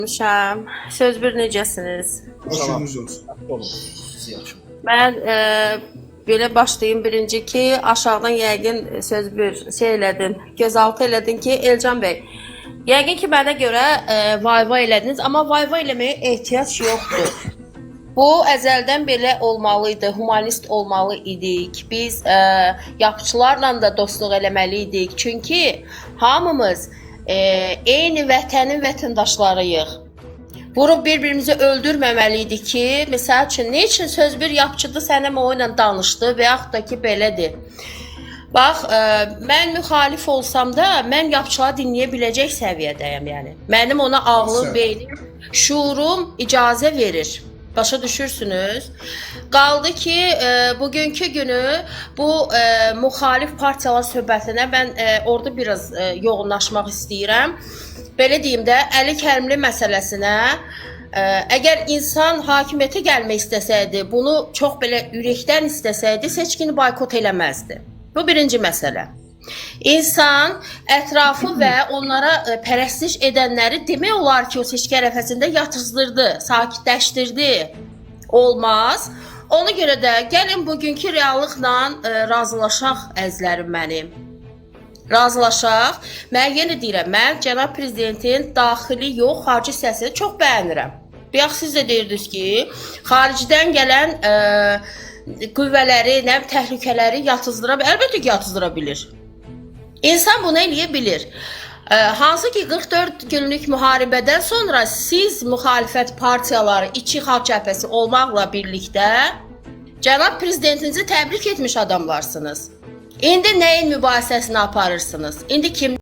Gəlmişəm. Söz bir necəsiniz? Şükürünüz olsun. Olun. Sizi yaxşı. Mən belə başlayım birinci ki, aşağıdan yəqin söz bir şey elədin, gözaltı elədin ki, Elcan bəy. Yəqin ki, mənə görə vay-vay elədiniz, amma vay-vay eləməyə ehtiyac yoxdur. Bu əzəldən belə olmalı idi, humanist olmalı idik. Biz yapıçılarla da dostluq eləməli idik. Çünki hamımız eyni vətənin vətəndaşlarıyıq. Vurub bir-birimizi öldürməməli idik ki, məsəl üçün, nə üçün söz bir yapıcıdır, sənə o ilə danışdı və yaxud da ki, belədir. Bax, mən müxalif olsam da, mən yapıçıları dinləyə biləcək səviyyədəyəm, yəni. Mənim ona ağlım, Sən. beynim, şuurum icazə verir. Başa düşürsünüz? Qaldı ki, bugünkü günü bu müxalif partiyalar söhbətinə mən orada biraz yoğunlaşmaq istəyirəm. Belə deyim də, Əli Kərimli məsələsinə əgər insan hakimiyyətə gəlmək istəsəydi, bunu çox belə ürəkdən istəsəydi, seçkini boykot eləməzdi. Bu birinci məsələ. İnsan ətrafı və onlara pərəstiş edənləri demək olar ki, o seçki ərəfəsində yatızdırdı, sakitləşdirdi. Olmaz. Ona görə də gəlin bugünkü reallıqla razılaşaq əzizlərim mənim. Razılaşaq. Mən yenə deyirəm, mən cənab prezidentin daxili yox, xarici siyasətini çox bəyənirəm. Bayaq siz də deyirdiniz ki, xaricdən gələn qüvvələri, nə bilim, təhlükələri yatızdıra, əlbəttə ki, yatızdıra bilir. İnsan bunu eləyə bilir. Hansı ki 44 günlük müharibədən sonra siz müxalifət partiyaları iki xalq cəbhəsi olmaqla birlikdə cənab prezidentinizi təbrik etmiş adamlarsınız. İndi nəyin mübahisəsini aparırsınız? İndi kim